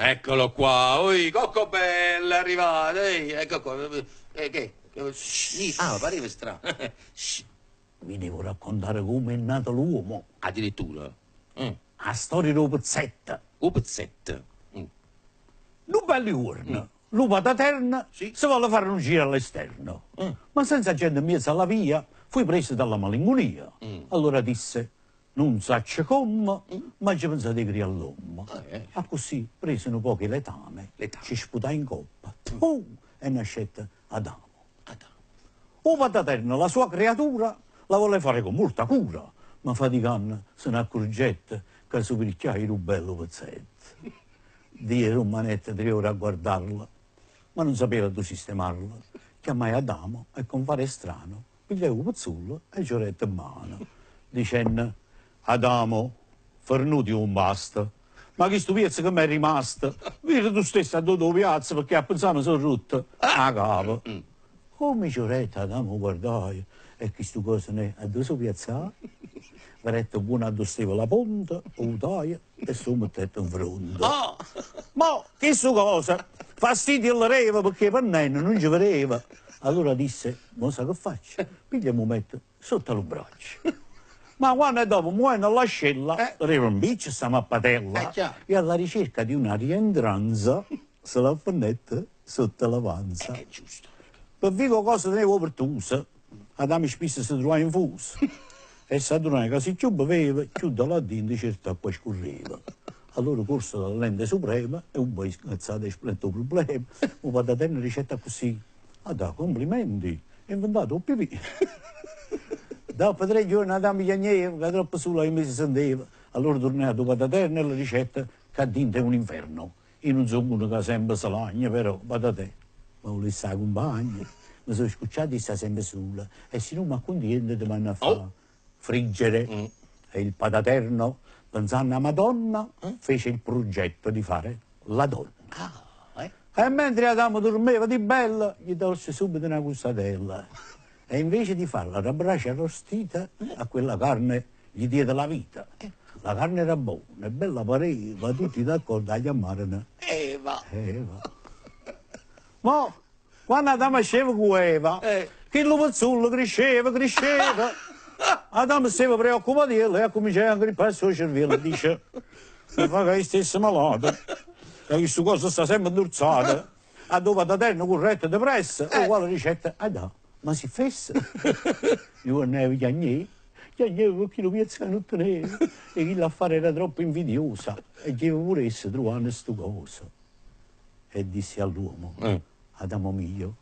Eccolo qua, oi, Cocco Bella è arrivato, ehi, ecco qua. Che? Ah, pareva strano. Vi devo raccontare come è nato l'uomo. Addirittura? 'A storia d' 'o pezzetto. 'O pezzetto? Nu bello juorno, lu Pataterno Sì. se volle fare un giro all'esterno, ma senza gente 'mmiezzo alla via, fu preso dalla malinconia. Allora disse, Nun saccio comme, ma aggio pensato 'e crià ll'ommo. Accussì prese nu poco 'e letame, ce sputaje 'ncoppa, ttu, e nascette Adamo. O Pataterno la sua creatura la volle fare con molta cura, ma faticanno se n'accurgette ca supirchiaje nu bello pezzetto. Dio rummanette tre ore a guardarlo, ma nun sapeva addò sistemarlo. Chiammaje Adamo e con fare strano pigliaje 'o pezzullo e ce 'o dette 'mmano, dicenno, Adamo, fernuto è 'o 'mpasto, ma chistu piezzo che m'è rimasto, vide tu stesso addò t' 'o piazze pecché a penzà me so' rutto 'a capa. Comme ce 'o dette, Adamo 'o guardaje e chistu coso neh addò s' 'o piazzaje? Vedette buono addò steva la ponta, 'o vutaje e s' 'o mettette 'nfronte. Mo chistu coso fastidio lle deva pecché pe nnente nun ce vedeva. Allora disse, mo sa che faccio? Piglio e m' 'o metto sotto a lu braccio. Ma quanno è dopo muovenno l'ascella, deva 'mpiccio sta mappatella e alla ricerca di una rientranza se l'affennette sotto la panza. Pe vi' ca 'o coso teneva 'o pertuso, Adamo spisso se truvaje 'nfuso e s'addunaje ca si cchiù beveva, cchiù da là dinto cert'acqua scurreva. Allora corse dall'ente supremo e un po' scazzato esponette 'o prublema, 'o Pataterno dicette accussì, Adà, complimenti, 'e 'nventato 'o pipì. Doppo tre juorne Adamo chiagneva ca troppo sulo ahimè se senteva, allora turnaje addò Pataterno e le dicette ca dinto è un inferno. Io nun songo uno ca sempe se lagna, però, Patatè, me vulesse 'a cumpagna. Me so' scucciato 'e sta sempe sulo e si nun m'accuntiente te manno a fa friggere. E il Pataterno, penzanno 'a Madonna, fece il prugetto di fare la donna. E mentre Adamo durmeva di bello, gli tolse subito na cusatella e invece di farla alla brace arrostita, a quella carne gli diede la vita. La carne era bona e bella pareva, tutti d'accordo 'a chiammarono Eva. Eva. Mo, quanno Adamo asceva cu Eva, chillu pezzullo crisceva, crisceva. Adamo steva preoccupatiello e accuminciaje a 'ngripparse 'o cerviello, dice, Me fa ca io stesse malato, ca chistu coso sta sempe 'ndurzato. Addò 'o Pataterno currette de pressa, 'o quale dicette, Adà, ma si fesso? Juorno Eva chiagneva, chiagneva pe chillu piezzo ca nun teneva, e chill'affare era troppo invidiosa e ghieva pure essa truvanno stu coso. E disse all'uomo, Adamo mio,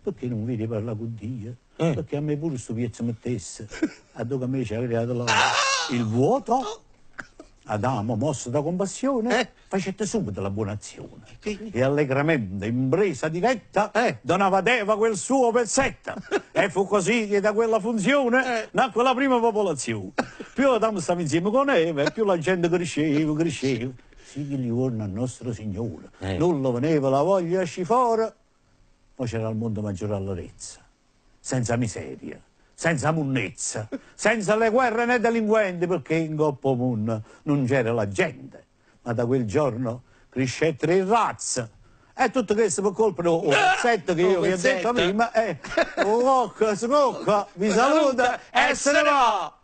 pecché nun vire 'e parlà cu Dio? Pecché a me pure stu piezzo mettesse, addò ca me ce ha creato l'ommo, il vuoto? Adamo, mosso da compassione, facette subito la buona azione e allegramente, in presa diretta, donava ad Eva quel suo pezzetto. E fu così che da quella funzione nacque la prima popolazione. Più Adamo stava insieme con Eva e più la gente cresceva, cresceva. Si chillu juorno a Nostro Signore nun le veneva la voglia 'e ascì fora, mo c'era al mondo maggiore allerezza. senza miseria, senza munnezza, senza le guerre né delinquenti pecché 'ncopp' 'o munno nun c'era la gente, ma da quel giorno criscettero 'e razze e tutto chesto pe colpa d' 'o pezzetto che io vi ho detto prima e 'o cocco scocca vi saluta e se ne va!